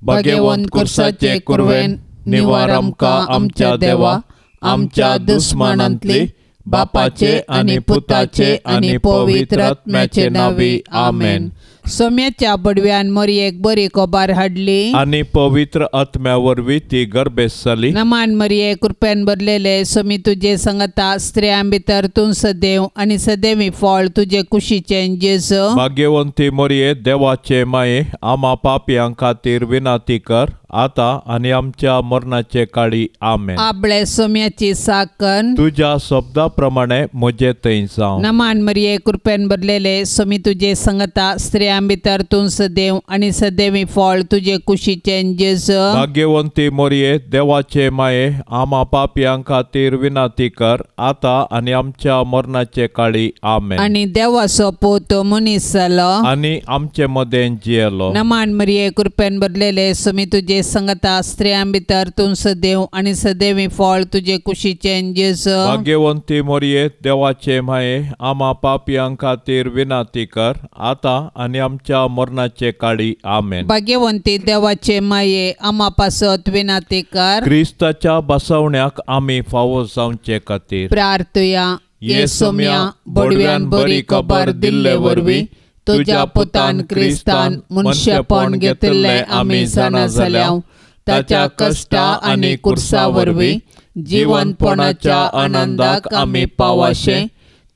भाग्यवंत कुर्साचे कुरवेन निवार आमकां आमच्या देवा आमच्या दुस्मानांतली बापाचे आनी पुताचे आनी पवित्र आत्म्याचे नांवी आमेन. सोम्याच्या बडव्यान मरयेक बरी खबर हाडली आनी पवित्र आत्म्या वरवीं ती गर्भेस्त जाली. नमान मरये, कृपेन भरलेले, सोमी तुजे संगता, स्त्रियां भितर तूं सदैव आनी सदैवी फळ तुजे कुशीचें जेजू. भाग्यवंती मरये, देवाचे माये, आमा पापयां खातीर विनंती कर आता आनी आमच्या मरणाचे काळी आमेन. आपले सोम्याची साकन तुज्या शब्दा प्रमाणे म्हजे थंय जावं. नमान मरये, कृपेन भरलेले, सोमी तुजे संगता, स्त्रियां भितर तूं सदैव आनी सदैवी फळ तुजे कुशीचें जेजू. भाग्यवंती मरये, देवाचे माये, आमा पापयां खातीर विनंती कर आता आनी आमच्या मरणाचे काळी आमेन. आनी देवाचो पूत मनीस जालो आनी आमचे मदें जियेलो. नमान मरये, कृपेन भरलेले, सोमी तुजे संगता, स्त्रियां भितर तूं सदैव आनी सदैवी फळ तुजे कुशीचें जेजू. भाग्यवंती मरये, देवाचे माये, आमा पापयां खातीर विनंती कर आता आनी आमच्या मरणाचे काळी आमेन. भाग्यवंती देवाचे माये, आमा पासत विनंती कर. क्रिस्ताच्या बसवण्याक आमी फावो जावचे खातीर प्रार्थुया. ये सोम्या, बडव्यान बरी खबर दिल्ले वरवीं तुज्या पुतान क्रिस्तान मनशेपण घेतिल्लें आमी जाणा जाल्या. ताच्या कश्टा आनी कुर्सा वरवीं जिवनपणाच्या आनंदाक आमी पावाशें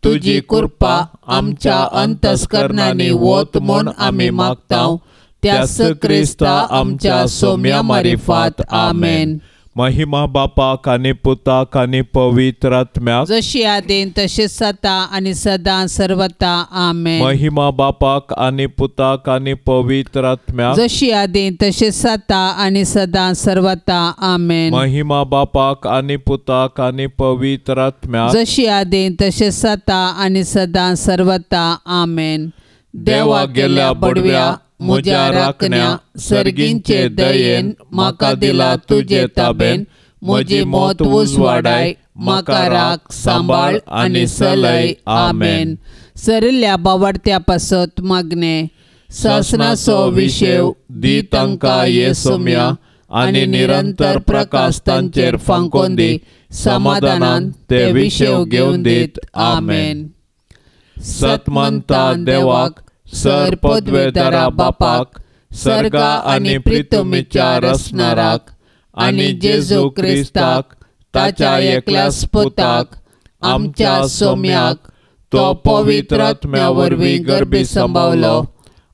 तुजी कृपा आमच्या अंतस्करणांनी वत म्हूण आमी मागता. त्याच क्रिस्ता आमच्या सोम्या मारिफात आमेन. महिमा बापाक आनी पुताक आनी पवित्र आत्म्याक, जशी आदीन तशीच सता आनी सदां सर्वता आमेन. महिमा बापाक आनी पुताक आनी पवित्र आत्म्याक, जशी आदीन तशीच सता आनी सदां सर्वता आमेन. महिमा बापाक आनी पुताक आनी पवित्र आत्म्याक, जशी आदीन तशीच सता आनी सदां सर्वता आमेन. देवा गेल्या बडव्या म्हज्या राखण्या सर्गींचे दयेन म्हाका दिला तुजे ताबेन, म्हजी मत उजवाडाय, म्हाका राख सांबाळ आनी सलय आमेन. सरिल्ल्या बावडत्या पासत मागणे सासनाचो विशेव दी तांकां ये सोम्या आनी निरंतर प्रकाश तांचेर फांकोन दी, समाधानान ते विशेव घेवन दीत आमेन. सतमंता देवाक, सर पदवेदारा बापाक, सर्गा आनी प्रितुमीच्या रचणाराक आनी जेजू क्रिस्ताक ताच्या एकल्याच पुताक आमच्या सोम्याक, तो पवित्र आत्म्या वरवीं गर्भी सांबावलो,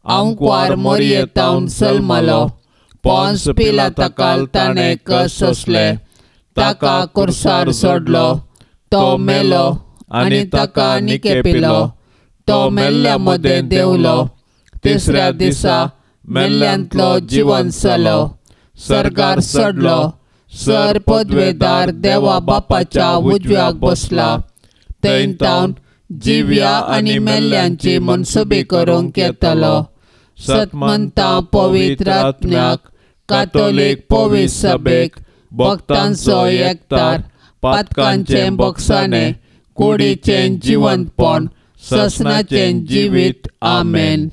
आंकवार मोरयेतावन जल्मलो, पोन्स पिलाताकाल ताणें कस सोंसले, ताका कुर्सार सोडलो, तो मेलो आनी ताका निकेपिलो, तो मेल्ल्या मदें देंवलो, तिसऱ्या दिसा मेल्ल्यांतलो जिवन जालो, सर्गार चडलो, सर पदवेदार देवा बापाच्या उजव्याक बसला, थंय तावन जिव्या आनी मेल्ल्यांची मनसुबी करूंक येतलो. सतमंता पवित्र आत्म्याक, कातोलीक पवित्र सभेक, भक्तांचो एकतार, पातकांचें बक्षाणें, कुडीचें जिवंतपण, ससनाचें जिवीत आमेन.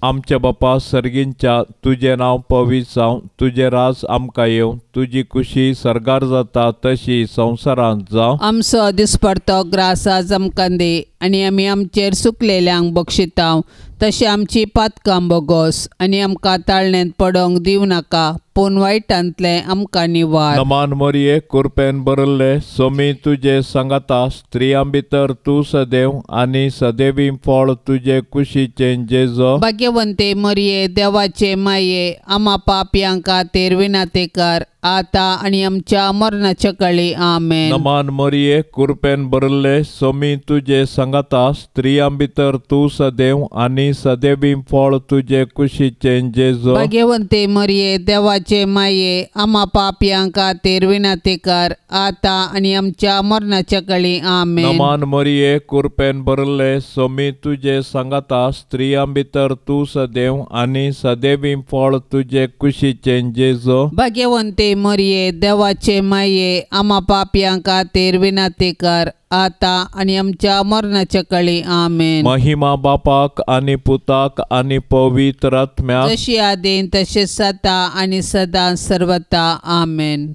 आमच्या बापा सर्गींच्या, तुजें नांव पवित्र जावं, तुजें राज आमकां येवं, तुजी कुशी सर्गार जाता तशी संवसारांत जावं. आमचो दिसपडतो ग्रास आज आमकां दी आनी आमी आमचेर सुकलेल्यांक बक्षितांव तशें आमची पातकां बोगोस आनी आमकां ताळण्यांत पडोंक दिवं नाका, पूण वायटांतलें आमकां निवार. नमान मरये, कुरपेन भरिल्ले, सोमी तुजे सांगाता, स्त्रियां भितर तूं सदैव आनी सदैवी फळ तुजे कुशीचें जेजो. भाग्यवंते मरये, देवाचे माये, आमा पापयां खातीर विनंती कर आता आनी आमच्या मरणाच्या काळी आमेन. नमान मरये, कुरपेन भरिल्ले, सोमी तुजे सांगाता, स्त्रियां भितर तूं सदैव आनी सदैवी फळ तुजे कुशीचें जेजो. भाग्यवंते मरये, देवाचे माये, आमा पापयां खातीर विनंती कर आता आनी आमच्या मरणाच्या काळी आमेन. नमान मरये, कुरपेन भरिल्ले, सोमी तुजे सांगाता, स्त्रियां भितर तूं सदैव आनी सदैवी फळ तुजे कुशीचें जेजो. भाग्यवंते भाग्यवंती मरिये देवाचे माये आमा पापयां खातीर विनंती कर आतां आनी आमच्या मरणाच्या काळी. आमेन. महिमा बापाक आनी पुताक आनी पवित्र आत्म्याक, जशी आदीन तशें सदां आनी सदां सर्वता. आमेन.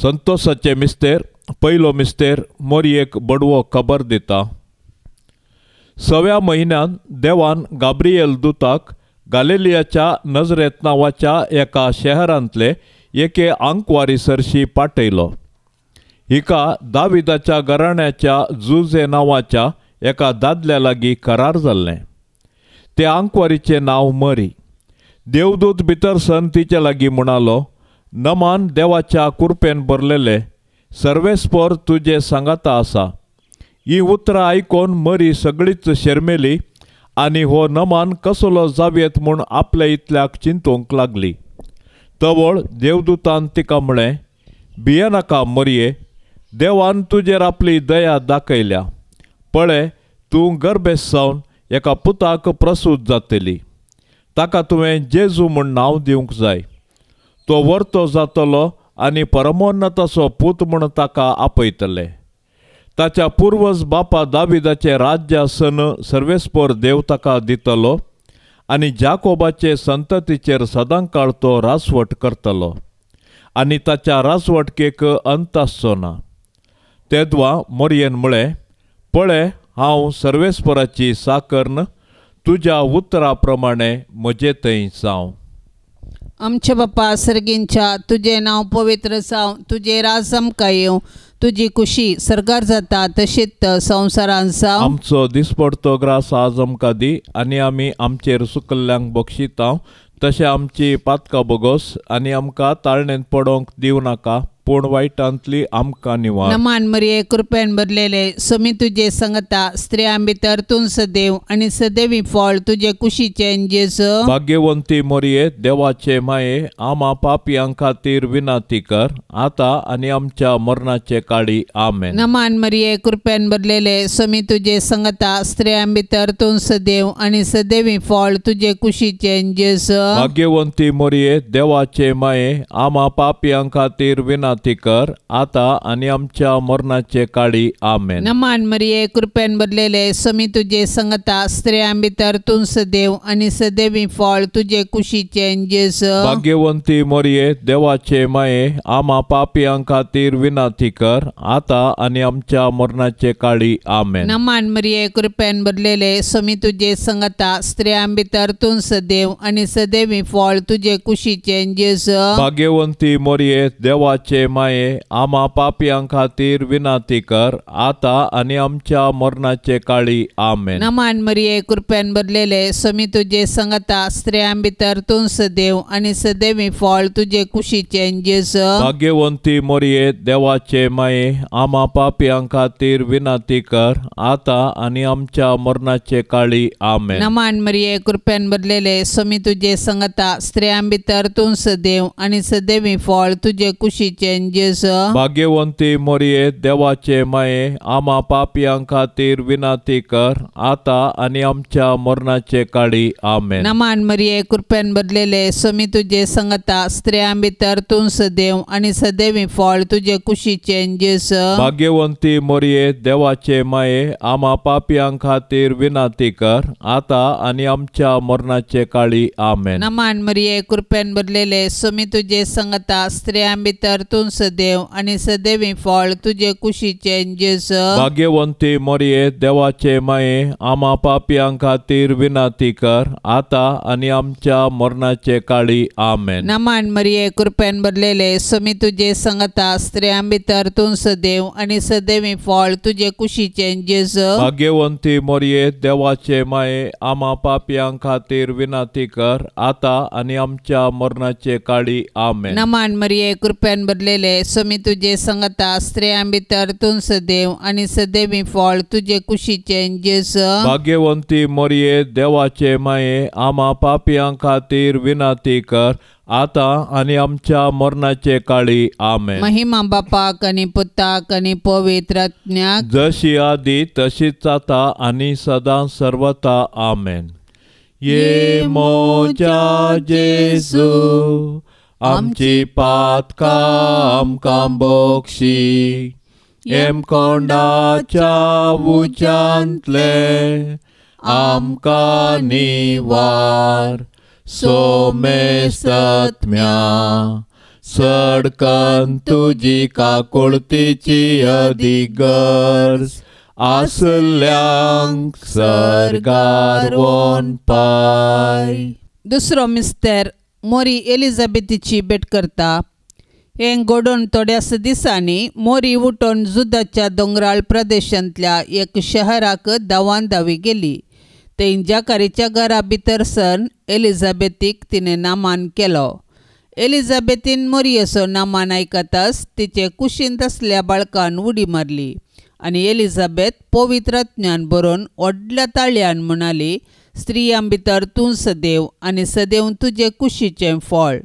संतोषाचे मिस्तेर. पयलो मिस्तेर मोरयेक बडवो खबर दिता. सव्या म्हयन्यान देवान गाब्रिएल दुताक गालिलियाच्या नजरेत नांवाच्या एका शहरांतले एके आंकवारी सरशी पाठयलो. हिका दाविदाच्या घराण्याच्या जुजे नांवाच्या एका दादल्या लागीं करार जाल्लें. ते आंकवारीचें नांव मरी. देवदूत भितर सन तिचे लागीं म्हणालो, नमान देवाच्या कुरपेन भरलेले सर्वेस्पर तुजे सांगाता आसा. ही उतरां आयकून मरी सगळीच शर्मेली आनी हो नमान कसलो जावयेत म्हूण आपल्या इतल्याक चिंतूंक लागली. तवळ देवदूतान तिका म्हळें, भियेनाका मरये, देवान तुजेर आपली दया दाखयल्या. पळय, तूं गर्भेस्त जावन एका पुताक प्रसूत जातली. ताका तुवें जेजू म्हूण नांव दिवंक जाय. तो वर्तो जातलो आनी परमोन्नताचो पूत म्हूण ताका आपयतले. ताच्या पुर्वज बापा दाविदाचें राज्यासन सर्वेस्पर देव ताका दितलो आनी जाकोबाचे संततीचेर सदांकाळ तो राजवट करतलो आनी ताच्या राजवटकेक अंत आसचो ना. तेदवा मोरयेन म्हळें, पळय, हांव सर्वेस्पराची साकर्न, तुज्या उतरा प्रमाणे म्हजे थंय जावं. आमच्या बापा सर्गींच्या, तुजें नांव पवित्र जावं, तुजें राज आमकां येवं, तुजी कुशी सरकार जाता तशीच संवसारांत जावं. आमचो दिसपडतो ग्रास आज आमकां दी आनी आमी आमचेर सुकल्ल्यांक बक्षिता तशें आमची पातकां बोगोस आनी आमकां ताळणेंत पडोवंक दिवं नाका, पूण वायटांतली आमकां निवार. नमान मरिये कृपेन भरलेले, समी तुजे संगता, स्त्रियां भितर तूं सदैव आनी सदैवी फळ तुजे कुशीचें जेजू. भाग्यवंती मरिये देवाचे माये, आमा पापयां खातीर विनंती कर आतां आनी आमच्या मरणाचे काळी. आमेन. नमान मरिये कृपेन भरलेले, समी तुजे संगता, स्त्रियां भितर तूं सदैव आनी सदैवी फळ तुजे कुशीचें जेजू. भाग्यवंती मरिये देवाचे माये, आमा पापयां खातीर विनंती कर आतां आनी आमच्या मरणाचे काळी. आमेन. नमान मरिये कृपेन भरलेले, समी तुजे संगता, स्त्रियां भितर तूं सदैव आनी सदैवी फळ तुजे कुशीचें जेजू. भाग्यवंती मरिये देवाचे माये, आमा पापयां खातीर विनंती कर आतां आनी आमच्या मरणाचे काळी. आमेन. नमान मरिये कृपेन भरलेले, समी तुजे संगता, स्त्रियां भितर तूं सदैव आनी सदैवी फळ तुजे कुशीचें जेजू. भाग्यवंती मरिये देवाचे माये, आमा पापयां खातीर विनंती कर आतां आनी आमच्या मरणाचे काळी. आमेन. नमान मरिये कृपेन भरलेले, समी तुजे संगता, स्त्रियां भितर तूं सदैव आनी सदैवी फळ तुजे कुशीचें जेजू. भाग्यवंती मरिये देवाचे माये, आमा पापयां खातीर विनंती कर आतां आनी आमच्या मरणाचे काळी. आमेन. नमान मरिये कृपेन भरलेले, समी तुजे संगता, स्त्रियां भितर तूं सदैव आनी सदैवी फळ तुजे कुशीचें जेजू. भाग्यवंती मरिये देवाचे माये, आमा पापयां खातीर विनंती कर आतां आनी आमच्या मरणाचे काळी. आमेन. नमान मरिये कृपेन भरलेले, समी तुजे संगता, स्त्रियां भितर तूं सदैव आनी सदैवी फळ तुजे कुशीचें जेजू. भाग्यवंती मरिये देवाचे माये, आमा पापयां खातीर विनंती कर आतां आनी आमच्या मरणाचे काळी. आमेन. नमान मरिये कृपेन भरलेले, समी तुजे संगता, स्त्रियां भितर तूं सदैव आनी सदैवी फळ तुजे कुशीचें जेजू. भाग्यवंती मरिये देवाचे माये, आमा पापयां खातीर विनंती कर आतां आनी आमच्या मरणाचे काळी. आमेन. नमान मरिये कृपेन भरलेले, समी तुजे संगता, स्त्रियां भितर तूं सदैव आनी सदैवी फळ तुजे कुशीचें जेजू. भाग्यवंती मरिये देवाचे माये, आमा पापयां खातीर विनंती कर आतां आनी आमच्या मरणाचे काळी. आमेन. नमान मरिये कृपेन भरलेले, समी तुजे संगता, स्त्रियां भितर तूं सदैव आनी सदैवी फळ तुजे कुशीचें जेजू. भाग्यवंती मरिये देवाचे माये, आमा पापयां खातीर विनंती कर आतां आनी आमच्या मरणाचे काळी. आमेन. महिमा बापाक आनी पुताक आनी पवित्र आत्म्याक, जशी आदी तशीच आतां आनी सदां सर्वता. आमेन. ये मोजा जेजू, आमची पातकां आमकां बोक्षी हेमकोंडाच्या उज्यांतले आमकां निवार सोमेस्तत्म्या सडकन तुजी काकुळतीची अदीक गरज आसल्यांक सर्गार वोन पाय. दुसरो मिस्तेर मोरी एलिझाबेथीची भेट करता. हें घडोवन थोड्याच दिसांनी मोरी उठोवन जुदाच्या दोंगराळ प्रदेशांतल्या एक शहराक धांवान धांवी गेली. थंय जाकारीच्या घरा भितर सन एलिझाबेथीक तिणें नामान केलो. एलिझाबेथीन मोरयेचो नामान आयकताच तिचे कुशींत आसल्या बाळकान उडी मारली आनी एलिझाबेथ पवित्र आत्म्यान बरोवन व्हडल्या ताळयान म्हणाली, स्त्रियां भितर तूं सदैव आनी सदैव तुजे कुशीचें फळ.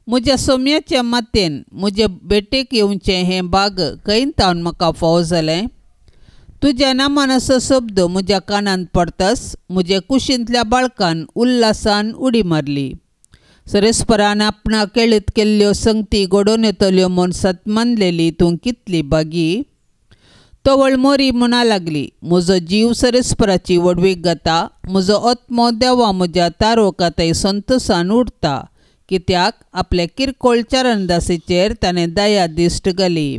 म्हज्या सोम्याच्या मातेन म्हजे भेटेक येवचें हें भाग खंय तावन म्हाका फावो जालें? तुज्या नामानाचो शब्द म्हज्या कानांत पडताच म्हजे कुशींतल्या बाळकान उल्हासान उडी मारली. सरेस्परान आपणा केळीत केल्ल्यो संगती घडोवन येतल्यो म्हूण सत मानलेली तूं कितली बागी. तवळ मोरी म्हणा लागली, म्हजो जीव सरेस्पराची व्हडवीक गाता, म्हजो आत्मो देवा म्हज्या तारोका थंय संतोसान उरता, कित्याक आपल्या किरकोळ चरणदासीचेर ताणें दया दिश्ट घाली.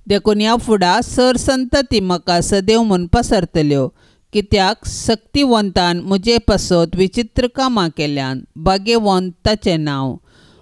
देखून ह्या फुडा सर संतती म्हाका सदैव म्हूण पसरतल्यो, कित्याक सक्तिवंतान म्हजे पासत विचित्र कामां केल्यान. भाग्यवंत ताचें नांव.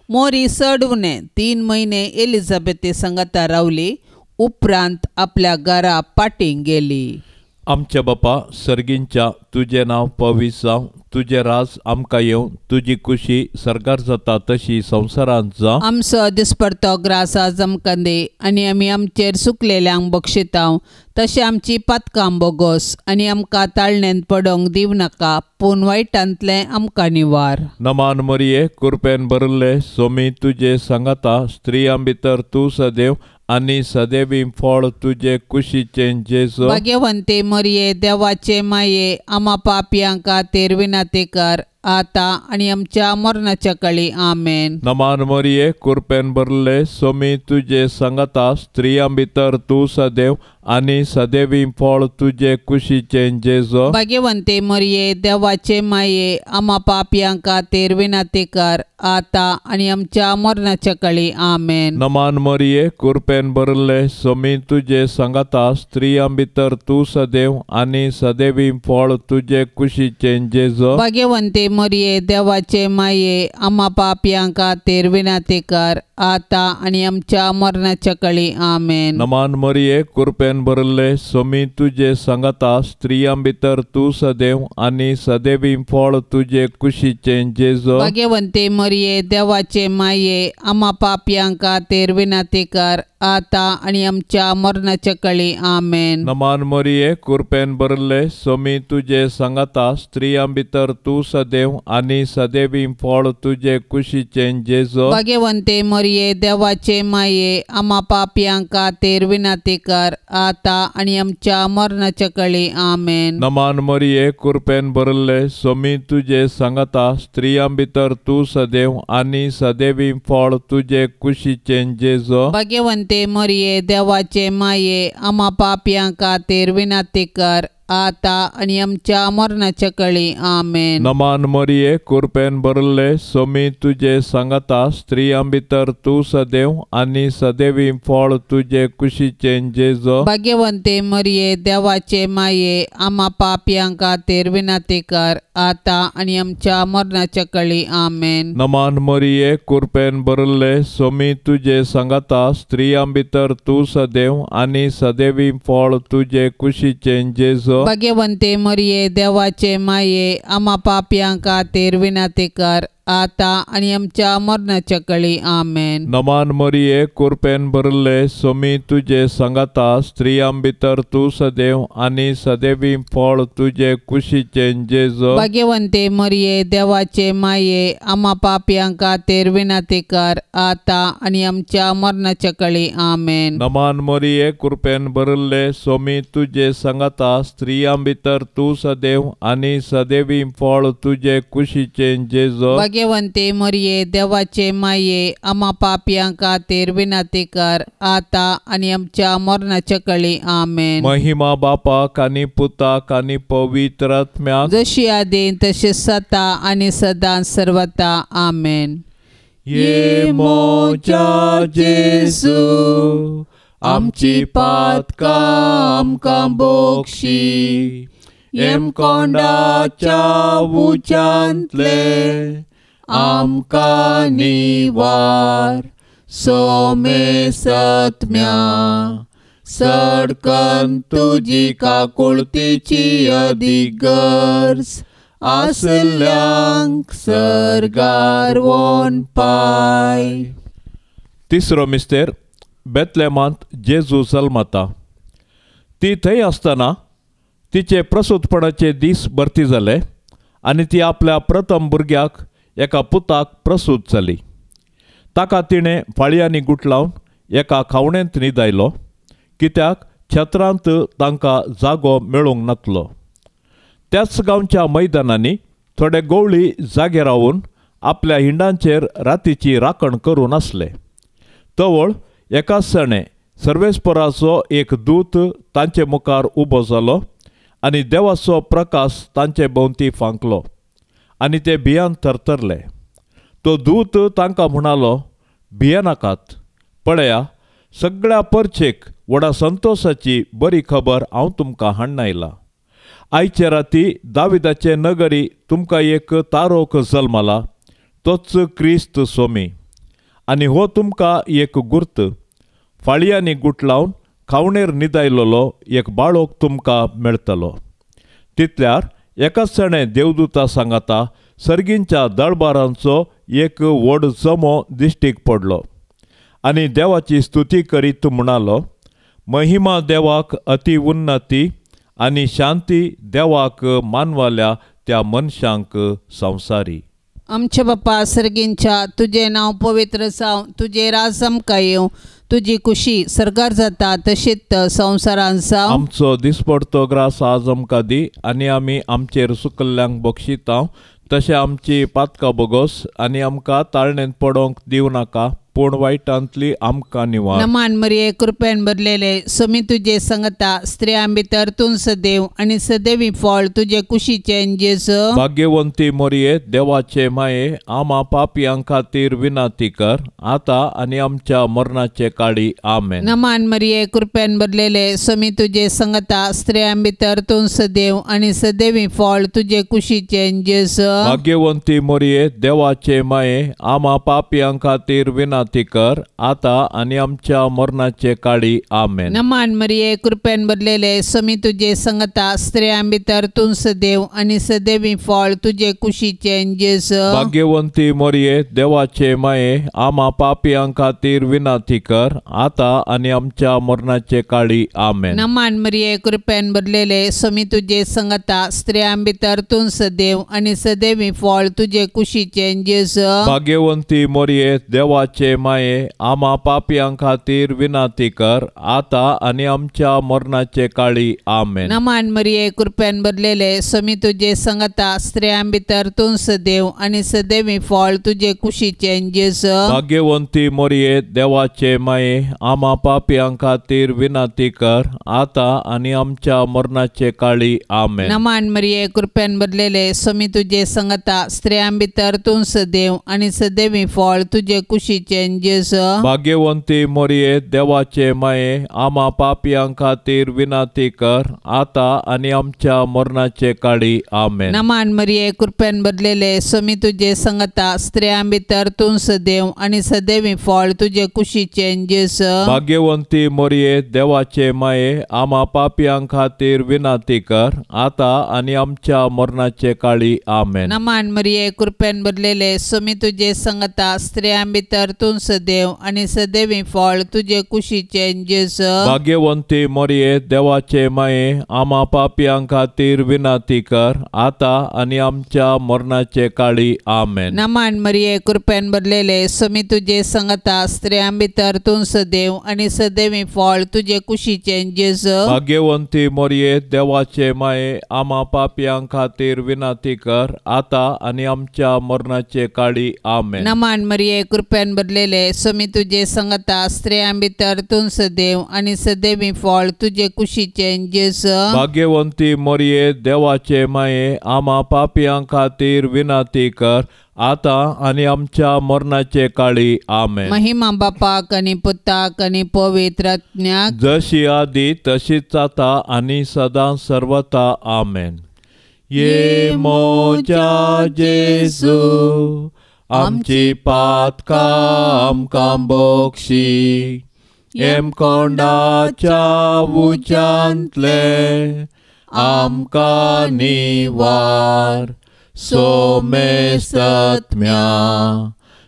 मोरी चड उणें 3 म्हयने एलिझाबेथी सांगाता रावली. उपरांत आपल्या घरा पाटीं गेली. आमच्या बापा सर्गींच्या तुजें नांव पवित्र जावं, तुजें राज आमकां येवं, तुजी कुशी सर्गार जाता तशी संवसारांत जावं. आमचो दिसपडतो ग्रास आज आमकां दी आनी आमी आमचेर सुकलेल्यांक बक्षितांव तशें आमची पातकां बोगोस आनी आमकां ताळणेंत पडोवंक दिवं नाका, पूण वायटांतलें आमकां निवार. नमान मरिये, कुरपेन भरिल्ले सोमी तुजे सांगाता, स्त्रियां भितर तूं सदैव आनी सदैवी फळ तुजे कुशीचें जेजू. भाग्यवंते मरिये, देवाचे माये, आमा पापयां खातीर विनंती कर आतां आनी आमच्या मरणाच्या काळी. आमेन. नमान मरिये, कुरपेन भरिल्ले सोमी तुजे सांगाता, स्त्रियां भितर तूं सदैव आनी सदैवी फळ तुजे कुशीचें जेजू. भाग्यवंते मरिये, देवाचे माये, आमा पापयां खातीर विनंती कर आतां आनी आमच्या मरणाच्या काळी. आमेन. नमान मरिये, कुरपेन भरिल्ले सोमी तुजे सांगाता, स्त्रियां भितर तूं सदैव आनी सदैवी फळ तुजे कुशीचें जेजू. भाग्यवंते मरिये, देवाचे माये, आमा पापयां खातीर विनंती कर आतां आनी आमच्या मरणाच्या काळी. आमेन. नमान मरिये, कुरपेन भरिल्ले सोमी तुजे सांगाता, स्त्रियां भितर तूं सदैव आनी सदैवी फळ तुजे कुशीचें जेजू. भाग्यवंते मरिये, देवाचे माये, आमा पापयां खातीर विनंती कर आतां आनी आमच्या मरणाच्या काळी. आमेन. नमान मरिये, कुरपेन भरिल्ले सोमी तुजे सांगाता, स्त्रियां भितर तूं सदैव आनी सदैवी फळ तुजे कुशीचें जेजू. भाग्यवंते मरिये, देवाचे माये, आमा पापयां खातीर विनंती कर आतां आनी आमच्या मरणाच्या काळी. आमेन. नमान मरिये, कुरपेन भरिल्ले सोमी तुजे सांगाता, स्त्रियां भितर तूं सदैव आनी सदैवी फळ तुजे कुशीचें जेजू. भाग्यवंते मरिये, देवाचे माये, आमा पापयां खातीर विनंती कर आतां आनी आमच्या मरणाच्या काळी. आमेन. नमान मरिये, कुरपेन भरिल्ले सोमी तुजे सांगाता, स्त्रियां भितर तूं सदैव आनी सदैवी फळ तुजे कुशीचें जेजू. भाग्यवंते मरिये, देवाचे माये, आमा पापयां खातीर विनंती कर आतां आनी आमच्या मरणाच्या काळी. आमेन. नमान मरिये, कुरपेन भरिल्ले सोमी तुजे सांगाता, स्त्रियां भितर तूं सदैव आनी सदैवी फळ तुजे कुशीचें जेजू. भाग्यवंते मरिये, देवाचे माये, आमा पापयां खातीर विनंती कर आतां आनी आमच्या मरणाच्या काळी. आमेन. नमान मरिये, कुरपेन भरिल्ले सोमी तुजे सांगाता, स्त्रियां भितर तूं सदैव आनी सदैवी फळ तुजे कुशीचें जेजू. भाग्यवंते मरिये, देवाचे माये, आमा पापयां खातीर विनंती कर आतां आनी आमच्या मरणाच्या काळी. आमेन. नमान मरिये, कुरपेन भरिल्ले सोमी तुजे सांगाता, स्त्रियां भितर तूं सदैव आनी सदैवी फळ तुजे कुशीचें जेजू. भाग्यवंते मरिये देवाचे माये आमा पापयां खातीर विनंती कर आतां आनी आमच्या मरणाच्या कळी. आमेन. महिमा बापाक आनी पुताक आनी पवित्र आत्म्याक, जशी आदीं तशी सता आनी सदां सर्वता. आमेन. ये मोजा जेजू आमची पातकां आमकां बोक्षी, येमकोंडाच्या उज्यांतले आमकां निवार. सोमे सत्म्या सडकन तुजी काकुळतीची अदीक गरज आसल्यांक सर्गार वोन पाय. तिसरो मिस्तेर बेतलेमांत जेजू जल्मता. ती थंय आसतना तिचे प्रसूतपणाचे दीस भरती जाले आनी ती आपल्या प्रथम भुरग्याक एका पुताक प्रसूत जाली. ताका तिणें फाळयांनी गुटलावन एका खावणेंत न्हिदायलो, कित्याक छत्रांत तांकां जागो मेळूंक नातलो. त्याच गांवच्या मैदानांनी थोडे गवळी जागे रावन आपल्या हिंडांचेर रातीची राखण करून आसले. तवळ एकाच सणे सर्वेस्पराचो एक दूत तांचे मुखार उबो जालो आनी देवाचो प्रकाश तांचे भोंवती फांकलो आनी ते भियान थरथरले. तो दूत तांकां म्हणालो, भियेनाकात, पळया सगळ्या परचेक व्हडा संतोशाची बरी खबर हांव तुमकां हाडून आयला. आयचे राती दाविदाचे नगरी तुमकां एक तारोक जल्मला, तोच क्रिस्त सोमी. आनी हो तुमकां एक गुर्त, फाळयांनी गुटलावन खावणेर न्हिदायलोलो एक बाळोक तुमकां मेळटलो. तितल्यार एकाच सणे देवदूता सांगाता सर्गींच्या दळबारांचो एक व्हड जमो दिश्टीक पडलो आनी देवाची स्तुती करीत म्हणालो, महिमा देवाक अति उन्नती आनी शांती देवाक मानवाल्या त्या मनशांक संवसारी. आमच्या बापा सर्गींच्या, तुजें नांव पवित्र जावं, तुजें राज आमकां येवं, तुजी खुशी सर्गार जाता तशीच संवसारांत जावं. आमचो दिसपडतो ग्रास आज आमकां दी आनी आमी आमचेर सुकल्ल्यांक बक्षितांव तशें आमची पातकां बोगोस आनी आमकां ताळणेंत पडोवंक दिवं नाका, पूण वायटांतली आमकां निवार. नमान मरिये कृपेन भरलेले, सोमी तुजे संगता, स्त्रियां भितर तूं सदैव आनी सदैवी फळ तुजे कुशीचें जेजू. भाग्यवंती मरिये देवाचे माये आमा पापयां खातीर विनंती कर आतां आनी आमच्या मरणाचे काळी. आमेन. नमान मरिये कृपेन भरलेले, सोमी तुजे संगता, स्त्रियां भितर तूं सदैव आनी सदैवी फळ तुजे कुशीचें जेजू. भाग्यवंती मरिये देवाचे माये आमा पापयां खातीर विनंती कर आतां आनी आमच्या मरणाचे काळी. आमेन. नमान मरिये कृपेन भरलेले, सोमी तुजे संगता, स्त्रियां भितर तूं सदैव आनी सदैवी फळ तुजे कुशीचें जेजू. भाग्यवंती मरिये देवाचे माये आमा पापयां खातीर विनंती कर आतां आनी आमच्या मरणाचे काळी. आमेन. नमान मरिये कृपेन भरलेले, सोमी तुजे संगता, स्त्रियां भितर तूं सदैव आनी सदैवी फळ तुजे कुशीचें जेजू. भाग्यवंती मरिये देवाचे माये आमा पापयां खातीर विनंती कर आतां आनी आमच्या मरणाचे काळी. आमेन. नमान मरिये कृपेन भरलेले, सोमी तुजे संगता, स्त्रियां भितर तूं सदैव आनी सदैवी फळ तुजे कुशीचें जेजू. भाग्यवंती मरिये देवाचे माये आमा पापयां खातीर विनंती कर आतां आनी आमच्या मरणाचे काळी. आमेन. नमान मरिये कृपेन भरलेले, सोमी तुजे संगता, स्त्रियां भितर तूं सदैव आनी सदैवी फळ तुजे कुशीचें जेजू. भाग्यवंती मरिये देवाचे माये आमा पापयां खातीर विनंती कर आतां आनी आमच्या मरणाचे काळी. आमेन. नमान मरिये कृपेन भरलेले, सोमी तुजे संगता, स्त्रियां भितर तूं सदैव आनी सदैवी फळ तुजे कुशीचें जेजू. भाग्यवंती मरिये देवाचे माये आमा पापयां खातीर विनंती कर आतां आनी आमच्या मरणाचे काळी. आमेन. नमान मरिये कृपेन भरलेले, सोमी तुजे संगता, स्त्रियां भितर तूं तूं सदैव आनी सदैवी फळ तुजे कुशीचें जेजू। भाग्यवंती मरिये देवाचे माये आमा पापयां खातीर विनंती कर आतां आनी आमच्या मरणाचे काळी आमेन। नमन मरिये कृपेन भरलेले स्वामी तुजे संगता स्त्रियां भितर तूं सदैव आनी सदैवी फळ तुजे कुशीचें जेजू। भाग्यवंती मरिये देवाचे माये आमा पापयां खातीर विनंती कर आतां आनी आमच्या मरणाचे काळी आमेन। नमन मरिये कृपेन भरलेले स्वामी तुजे संगता स्त्रियां भितर तूं सदैव आनी सदैवी फळ तुजे कुशीचें जेजू। भाग्यवंती मरिये देवाचे माये आमा पापयां खातीर विनंती कर आतां आनी आमच्या मरणाचे काळी आमेन। महिमा बापाक आनी पुताक आनी पवित्र आत्म्याक जशी आदी तशीच आतां आनी सदां सर्वता आमेन। ये मोजा जेजू आमची पातकां आमकां बक्षी हेमकोंडाच्या उज्यांतले आमकां निवार सोमेसत्म्या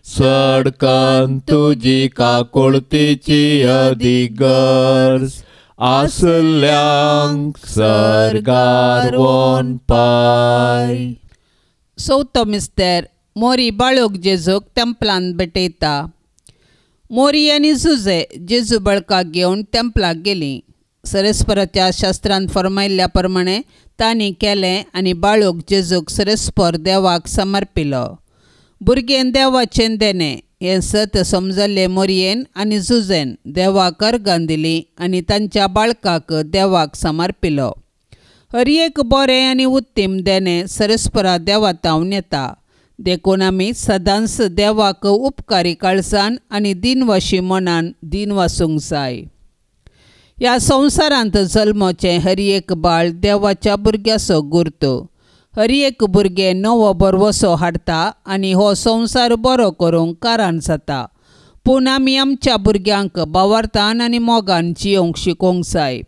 सडकन तुजी काकुळतीची अधिगर्ज आसल्यांक सर्गार वोन पाय। चवथो मिस्तेर मोरी बाळूक जेजूक तेंपलान भेटयता। मोरी आनी जुजे जेजू बळकाक घेवन तेंपलाक गेली। सरस्पराच्या शास्त्रान फरमायल्ल्या प्रमाणे तांणी केलें आनी बाळूक जेजूक सरस्पर देवाक समर्पिलो। भुरगेन देवाचें देणें हें सत समजल्लें मोरयेन आनी जुजेन देवाक अर्गां दिली आनी तांच्या बाळकाक देवाक समर्पिलो। हर एक बरें आनी उत्तीम देणें सरस्परा देवातावन येता, देखून आमी सदांच देवाक उपकारी काळजान आनी दिनवाशी मनान दिनवासूंक जाय। ह्या संवसारांत जल्मचें हर एक बाळ देवाच्या भुरग्याचो गुर्त। हर एक भुरगें नवो भरवसो हाडटा आनी हो संवसार बरो करूंक कारण जाता। पूण आमी आमच्या भुरग्यांक बावार्थान आनी मोगान जियोंक शिकोवंक जाय।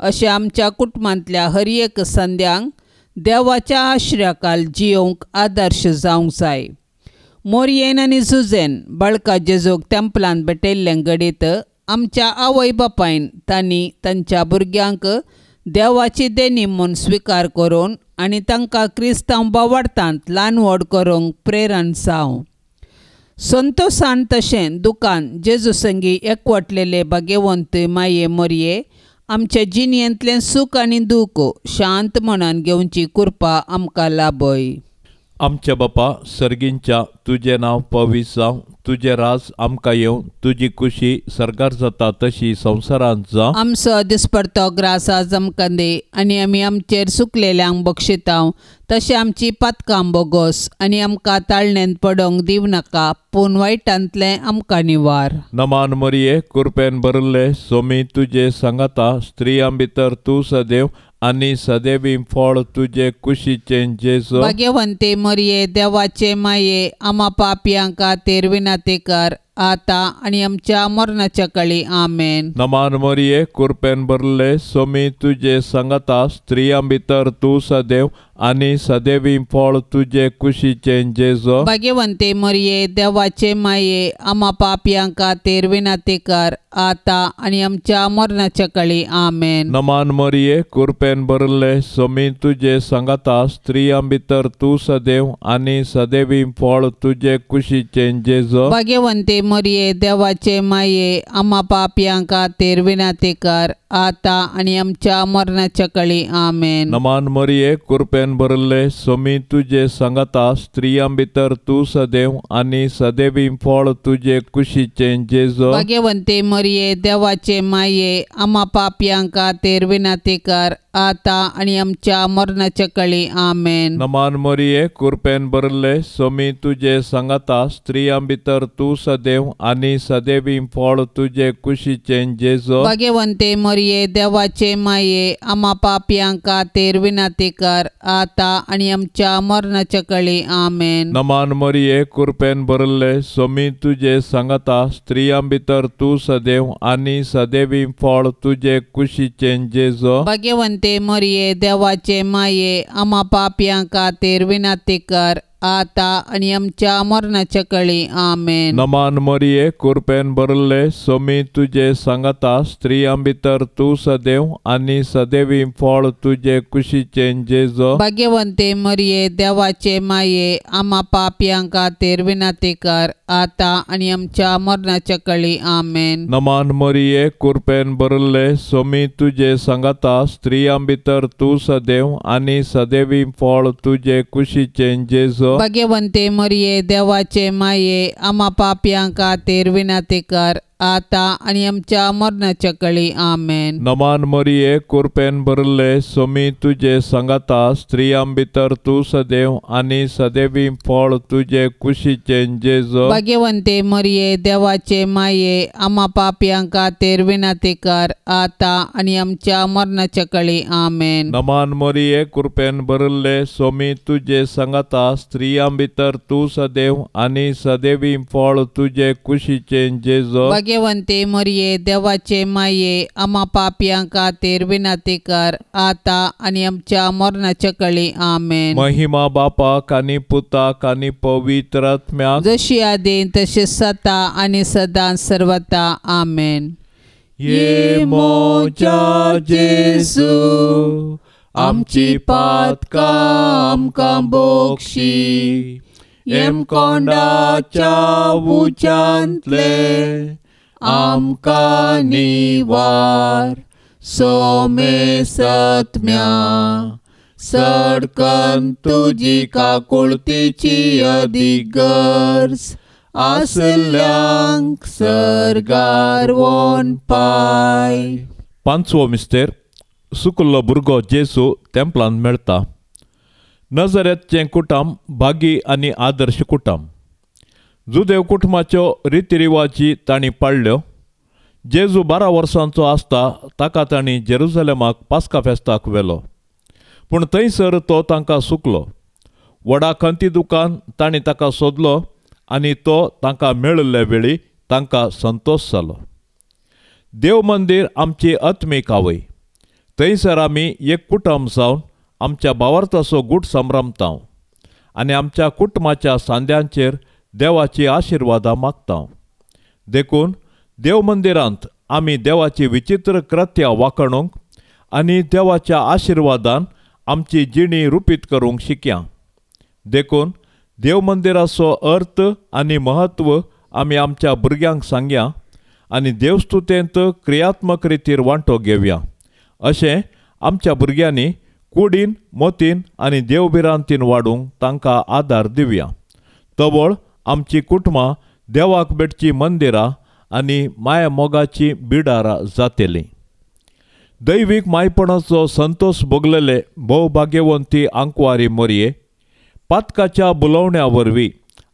अशें आमच्या कुटुंबांतल्या हर एक संद्यांक देवाच्या आश्र्याखाल जियोंक आदर्श जावंक जाय। मोरयेन आनी जुजेन बाळका जेजूक तेंपलान भेटयल्लें घडीत आमच्या आवय बापायन तांणी तांच्या भुरग्यांक देवाची देणी म्हूण स्विकार करून आनी तांकां क्रिस्तांव बावार्थांत ल्हान व्हड करूंक प्रेरण जावं। संतोसान तशें दुकान जेजू संगी एकवटलेले भाग्यवंत माये मोरये आमच्या जिणेंतलें सूख आनी दूख शांत मनान घेवची कृपा आमकां लाभय। आमच्या बापा सर्गींच्या तुजें नांव पवित्र जावं, तुजें राज आमकां येवं, तुजी कुशी सर्गार जाता तशी संवसारांत जावं। आमचो दिसपडतो ग्रास आज आमकां दी आनी आमी आमचेर सुकलेल्यांक बक्षितांव तशें आमची पातकां बोगोस आनी आमकां ताळणेंत पडोंक दिवं नाका पूण वायटांतलें आमकां निवार। नमान मरिये कृपेन भरिल्ले सोमी तुजे सांगाता स्त्रियां भितर तूं सदैव आनी सदैवी फळ तुजे कुशीचें जेजू। भाग्यवंती मरिये देवाचे माये आमा पापयां खातीर विनंती कर आतां आनी आमच्या मरणाच्या काळी आमेन। नमान मरिये कृपेन भरिल्ले सोमी तुजे सांगाता स्त्रियां भितर तूं सदैव आनी सदैवी फळ तुजे कुशीचें जेजू। भाग्यवंती मरिये देवाचे माये आमा पापयां खातीर विनंती कर आतां आनी आमच्या मरणाच्या काळी आमेन। नमान मरिये कृपेन भरिल्ले सोमी तुजे सांगाता स्त्रियां भितर तूं सदैव आनी सदैवी फळ तुजे कुशीचें जेजू। भाग्यवंती मरिये देवाचे माये आमा पापयां खातीर विनंती कर आतां आनी आमच्या मरणाच्या काळी आमेन। नमान मरिये कृपेन भरिल्ले सोमी तुजे सांगाता स्त्रियां भितर तूं सदैव आनी सदैवी फळ तुजे कुशीचें जेजू। भाग्यवंती मरिये देवाचे माये आमा पापयां खातीर विनंती कर आतां आनी आमच्या मरणाच्या काळी आमेन। नमान मरिये कृपेन भरिल्ले सोमी तुजे सांगाता स्त्रियां भितर तूं सदैव आनी सदैवी फळ तुजे कुशीचें जेजू। भाग्यवंती मरिये देवाचे माये आमा पापयां खातीर विनंती कर आतां आनी आमच्या मरणाच्या काळी आमेन। नमान मरिये कृपेन भरिल्ले सोमी तुजे सांगाता स्त्रियां भितर तूं सदैव आनी सदैवी फळ तुजे कुशीचें जेजू। भाग्यवंती मरिये देवाचे माये आमा पापयां खातीर विनंती कर आता आनी आमच्या मरणाच्या कळी. आमेन. नमान मरिये, कृपेन भरले, सोमी तुजे सांगाता, स्त्रियां भितर तूं सदैव आनी सदैवी फळ तुजे कुशीचें जेजो. भाग्यवंते मरिये, देवाचे माये, आमा पापयां खातीर विनंती कर, आता आनी आमच्या मरणाच्या कळी. आमेन. नमान मरिये, कृपेन भरले, सोमी तुजे सांगाता, स्त्रियां भितर तूं सदैव आनी सदैवी फळ तुजे कुशीचें जेजो. भाग्यवंते मरिये, देवाचे माये, आमा पापयां खातीर विनंती कर, आता आनी आमच्या मरणाच्या कळी. आमेन. नमान मरिये, कृपेन भरले, सोमी तुजे सांगाता, स्त्रियां भितर तूं सदैव आनी सदैवी फळ तुजे कुशीचें जेजो. भाग्यवंते मरिये, देवाचे माये, आमा पापयां खातीर विनंती कर, आता आनी आमच्या मरणाच्या कळी. आमेन. नमान मरिये, कृपेन भरले, सोमी तुजे सांगाता, स्त्रियां भितर तूं सदैव आनी सदैवी फळ तुजे कुशीचें जेजो. भाग्यवंते मरिये, देवाचे माये, आमा पापयां खातीर विनंती कर, आता आनी आमच्या मरणाच्या कळी. आमेन. महिमा बापाक आनी पुताक आनी पवित्र आत्म्याक, जशी आदीं तशी सता आनी सदां सर्वता. आमेन. ये मोजा जेजू, आमची पातकां आमकां बोक्षी, येमकोंडाच्या उज्यांतले आमकां निवार, सोमे सत्म्या सडकन तुजी काकुळतीची अदीक गरज आसल्यांक सर्गार वोन पाय. पांचवो मिस्तेर, सुकुल्लो भुरगो जेजू तेंपलान मेळटा. नजरेतचें कुटुंब भागी आनी आदर्श कुटुंब. जुदेव कुटुंबाच्यो रितीरिवाजी तांणी पाळ्ळ्यो. जेजू 12 वर्सांचो आसता ताका तांणी जेरुजलेमाक पास्का फेस्ताक व्हेलो, पूण थंयसर तो तांकां सुकलो. व्हडा खंती दुकान तांणी ताका सोदलो आनी तो तांकां मेळिल्ले वेळी तांकां संतोश जालो. देव मंदीर आमची आत्मीक आवय. थंयसर आमी एक कुटुंब जावन आमच्या भावार्थाचो गूट संभ्रमता आनी आमच्या कुटुंबाच्या सांद्यांचेर देवाची आशिर्वादां मागता. देखून देव मंदिरांत आमी देवाची विचित्र कृत्या वाखणूंक आनी देवाच्या आशिर्वादान आमची जिणी रुपीत करूंक शिकया. देखून देव मंदिराचो अर्थ आनी म्हत्व आमी आमच्या भुरग्यांक सांगया आनी देवस्तुतेंत क्रियात्मक रितीर वांटो घेवया. अशें आमच्या भुरग्यांनी कुडीन, मोतीन आनी देवभिरांतीन वाडूंक तांकां आदार दिवया. तवळ आमची कुटुंबां देवाक भेटची मंदिरां आनी माया मोगाची बिडारां जातलीं. दैवीक मायपणाचो संतोश भोगलेले भोव भाग्यवंती आंकवारी मोरये, पातकाच्या बुलोवण्या वरवीं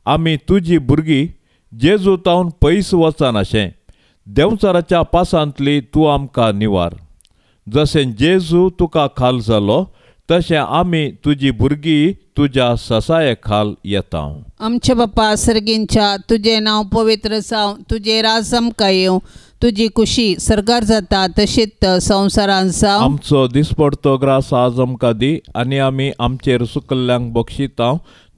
आमी तुजी भुरगीं जेजू तावन पयस वचनाशें देंवचाराच्या पासांतली तूं आमकां निवार. जशें जेजू तुका खाल जालो तशें आमी तुजी भुरगीं तुज्या ससाये खाल येता. आमच्या बापा सर्गींच्या, तुजें नांव पवित्र जावं, तुजें राज आमकां येवं, तुजी कुशी सर्गार जाता तशीच संवसारांत जावं. आमचो दिसपडतो ग्रास आज आमकां दी आनी आमी आमचेर सुकल्ल्यांक बक्षिता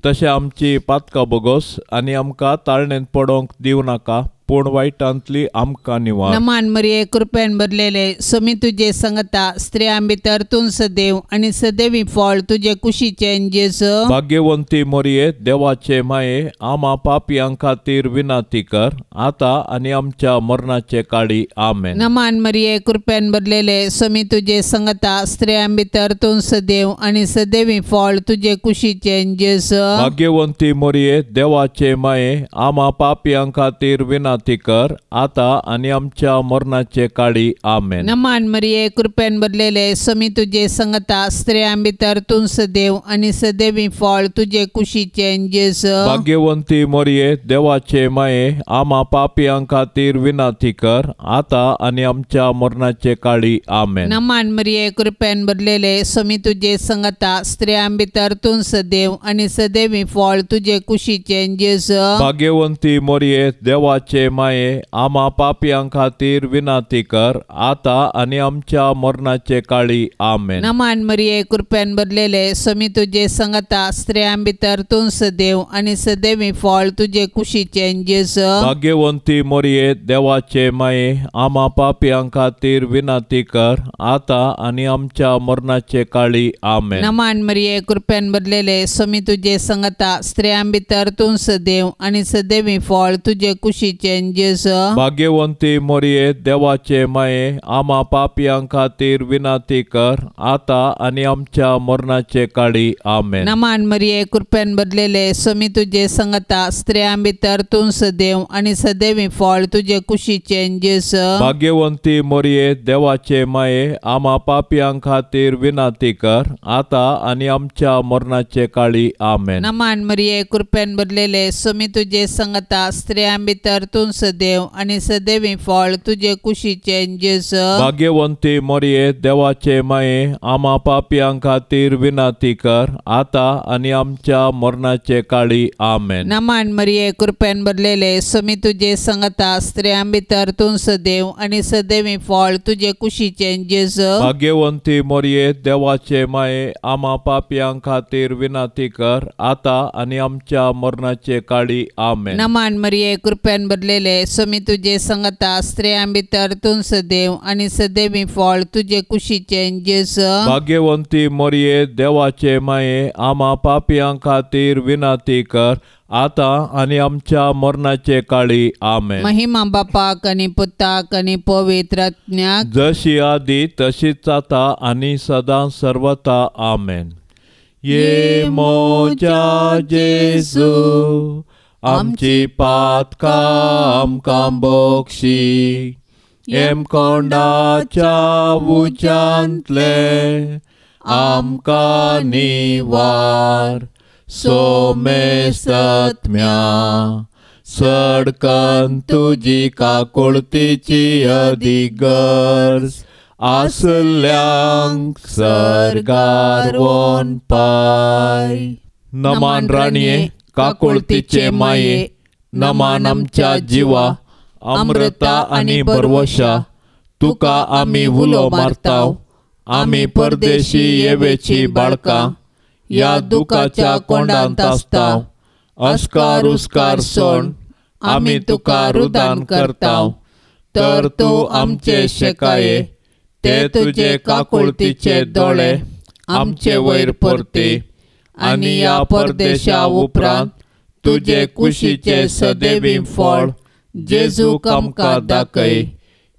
तशें आमची पातकां बोगोस आनी आमकां ताळणेंत पडोवंक दिवं नाका, पूण वायटांतली आमकां निवार. नमान मरिये, कृपेन भरलेले, सोमी तुजे संगता, स्त्रियां भितर तूं सदैव आनी सदैवी फळ तुजे कुशीचें जेजू. भाग्यवंती मरिये, देवाचे माये, आमा पापयां खातीर विनंती कर, आतां आनी आमच्या मरणाचे काळी. आमेन. नमान मरिये, कृपेन भरलेले, सोमी तुजे संगता, स्त्रियां भितर तूं सदैव आनी सदैवी फळ तुजे कुशीचें जेजू. भाग्यवंती मरिये, देवाचे माये, आमा पापयां खातीर विनंती कर, आतां आनी आमच्या मरणाचे काळी. आमेन. नमान मरिये, कृपेन भरलेले, सोमी तुजे संगता, स्त्रियां भितर तूं सदैव आनी सदैवी फळ तुजे कुशीचें जेजू. भाग्यवंती मरिये, देवाचे माये, आमा पापयां खातीर विनंती कर, आतां आनी आमच्या मरणाचे काळी. आमेन. नमान मरिये, कृपेन भरलेले, सोमी तुजे संगता, स्त्रियां भितर तूं सदैव आनी सदैवी फळ तुजे कुशीचें जेजू. भाग्यवंती मरिये, देवाचे देवाचे माये आमा पापयां खातीर विनाती कर आतां आनी आमच्या मरणाचे काळी आमेन. नमान मरिये कृपेन भरलेले स्वामी तुजे संगता स्त्रियां भितर तूं सदैव आनी सदैवी फळ तुजे कुशीचें जेजू. भाग्यवंती मरिये देवाचे माये आमा पापयां खातीर विनाती कर आतां आनी आमच्या मरणाचे काळी आमेन. नमान मरिये कृपेन भरलेले स्वामी तुजे संगता स्त्रियां भितर तूं सदैव आनी सदैवी फळ तुजे कुशीचें जेजू. भाग्यवंती मरिये देवाचे माये आमा पापयां खातीर विनाती कर आतां आनी आमच्या मरणाचे काळी आमेन. नमान मरिये कृपेन भरलेले स्वामी तुजे संगता स्त्रियां भितर तूं सदैव आनी सदैवी फळ तुजे कुशीचें जेजू. भाग्यवंती मरिये देवाचे माये आमा पापयां खातीर विनाती कर आतां आनी आमच्या मरणाचे काळी आमेन. नमान मरिये कृपेन भरलेले स्वामी तुजे संगता स्त्रियां भितर तूं सदैव आनी सदैवी फळ तुजे कुशीचें जेजू. भाग्यवंती मरिये देवाचे माये आमा पापयां खातीर विनाती कर आतां आनी आमच्या मरणाचे काळी आमेन. नमान मरिये कृपेन भरलेले स्वामी तुजे संगता स्त्रियां भितर तूं सदैव आनी सदैवी फळ तुजे कुशीचें जेजू. भाग्यवंती मरिये देवाचे माये आमा पापयां खातीर विनाती कर आतां आनी आमच्या मरणाचे काळी आमेन. नमान मरिये कृपेन भरलेले स्वामी तुजे संगता स्त्रियां भितर तूं सदैव आनी सदैवी फळ तुजे कुशीचें जेजू. भाग्यवंती मरिये देवाचे माये आमा पापयां खातीर विनाती कर आतां आनी आमच्या मरणाचे काळी आमेन. महिमा बापाक आनी पुताक आनी पवित्र आत्म्याक, जशी आदी तशीच आतां आनी सदां सर्वता आमेन. ये मोजा जेजू आमची पातकां आमकां बोक्षी, हेमकोंडाच्या उज्यांतले आमकां निवार, सोमेसत्म्या सडकन तुजी काकुळतीची अधिगर्ज आसल्यांक सर्गार वोन पाय. नमान राणये काकुळतीचे माये, नमान आमच्या जिवा अमृता आनी बरवशा, तुका आमी उलो मारताव, आमी परदेशी येवेची बाळकां ह्या दुखाच्या कोंडांत आसताव, अस्कार उस्कार सोण आमी तुका रुदान करताव, तर तूं आमचे शेकाये ते तुजे काकुळतीचे दोळे आमचे वयर परती आनी ह्या परदेशा उपरांत तुजे कुशीचे सदैवी फळ जेजूक आमकां दाखय.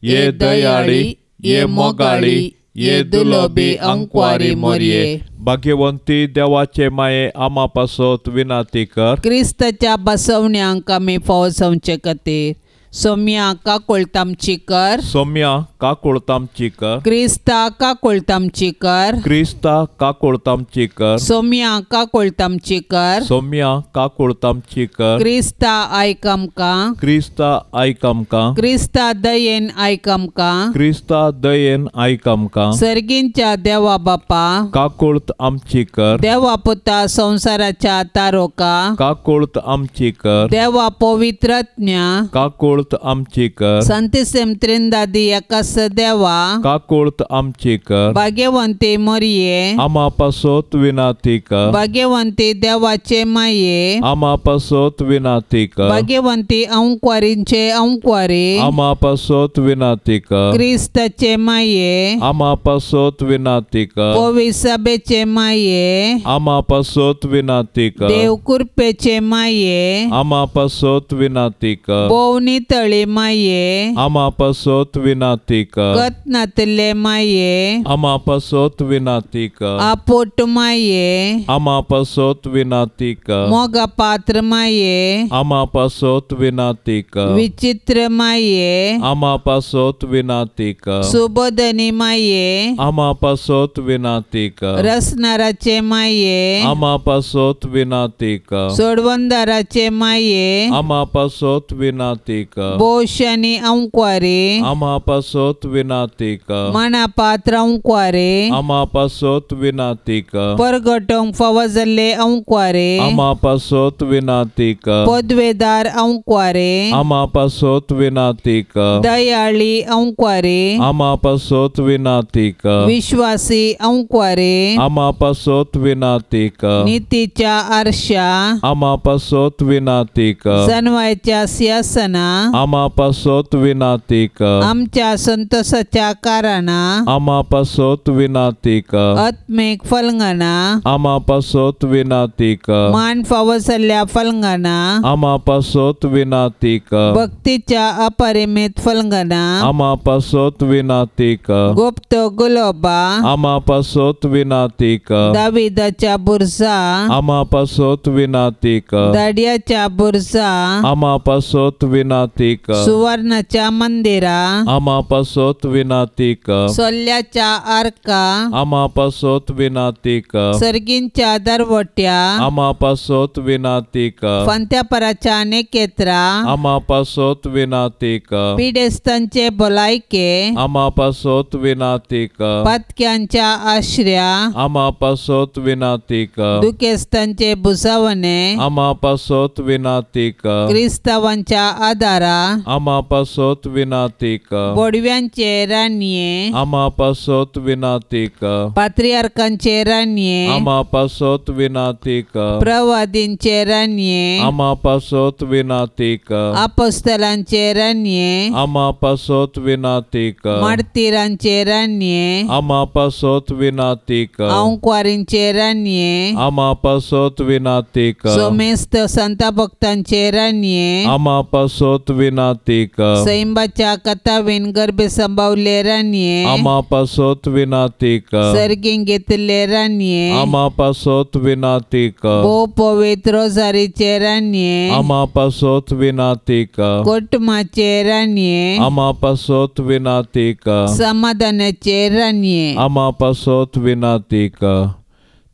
ये दयाळी, ये मोगाळी, ये दुलोबी अंकवारी मोरये. भाग्यवंती देवाचे माये आमा पासत विनाती कर. क्रिस्ताच्या बसवण्यांक आमी फावो जावचे खातीर सोम्या काकुळतामची कर. सोम्या काकुळतामची कर. क्रिस्ता काकुळतामची कर. क्रिस्ता काकुळतामची कर. सोम्या काकुळतामची कर. सोम्या काकुळतामची कर. क्रिस्ता आयक आमकां. क्रिस्ता आयक आमकां. क्रिस्ता दयेन आयक आमकां. क्रिस्ता दयेन आयक आमकां. सर्गींच्या देवा बापा काकुळत आमची कर. देवा पुता संवसाराच्या तारोका काकुळत आमची कर. देवा पवित्रज्ञा काकुळत आमची कर. संतिसेम त्रिंदादी एकास देवा काकुळत आमची कर. भाग्यवंती मोरये आमा पासत विनाती कर. भाग्यवंती देवाचे माये आमा पासत विनाती कर. भाग्यवंती अंकवारींचे अंकवारी आमा पासत विनाती कर. क्रिस्ताचे माये आमा पासत विनाती कर. पविसभेचे माये आमा पासत विनाती कर. देव कृपेचे माये आमा पासत विनाती कर. बोवनी तळी माये आमा पासत विनाती कर. कतनातले माये आमा पासत विनाती कर. आपोट माये आमा पासत विनाती कर. मोगा पात्र माये आमा पासत विनाती कर. विचित्र माये आमा पासत विनाती कर. सुबोधनी माये आमा पासत विनाती कर. रसनाराचे माये आमा पासत विनाती कर. सोडवंदाराचे माये आमा पासत विनाती कर. बोशानी अंक्वारे आमा पासत विनातीक मानापात्र अंक्वारे आमा पासत विनातीक परगटोंक फावो जाल्ले अंक्वारे आमा पासत विनातीक पदवेदार अंक्वारे आमा पासत विनातीक दयाळी अंक्वारे आमा पासत विनातीक विश्वासी अंक्वारे आमा पासत विनातीक नितीच्या आरशा आमा पासत विनातीक जनवायच्या सिंहासना आमा पासत विनातीक आमच्या संतोषाच्या कारणां आमा पासत विनातीक आत्मीक फलंगना आमा पासत विनातीक मान फावो जाल्ल्या फलंगना आमा पासत विनातीक भक्तीच्या अपरिमित फलंगना आमा पासत विनातीक गुप्त गुलोबा आमा पासत विनातीक दाविदाच्या बुरजा आमा पासत विनातीक दाडियाच्या बुरजा आमा पासत विनातीक सुवर्णाच्या मंदिरा आमा पासत विनातीक सोल्ल्याच्या आर्का आमा पासत विनातीक सर्गींच्या दरवट्या आमा पासत विनातीक फांत्यापराच्या नेकेत्रा आमा पासत विनातीक पिडेस्तांचे भलायके आमा पासत विनातीक पातक्यांच्या आश्र्या आमा पासत विनातीक दुखेस्तांचे भुजावणे आमा पासत विनातीक क्रिस्तावांच्या आदारा आमा पासत विनातीक बोडव्यांचे राणये आमा पासत विनातीक पात्रियार्कांचे राणये आमा पासत विनातीक प्रवादींचे राणये आमा पासत विनातीक आपोस्तलांचे राणये आमा पासत विनातीक मार्तीरांचे राणये आमा पासत विनातीक अंक्वारींचे राणये आमा पासत विनातीक सोमेस्त संत भक्तांचे राणये आमा पासत विनातीक सैंबाच्या कथावीन गर्भे संभावले राणये आमा पासत विनातीक सर्गीं घेतिल्ले राणये आमा पासत विनातीक भोव पवित्र रोजारीचे राणये आमा पासत विनातीक कोटमाचे राणये आमा पासत विनातीक समाधानाचे राणये आमा पासत विनातीक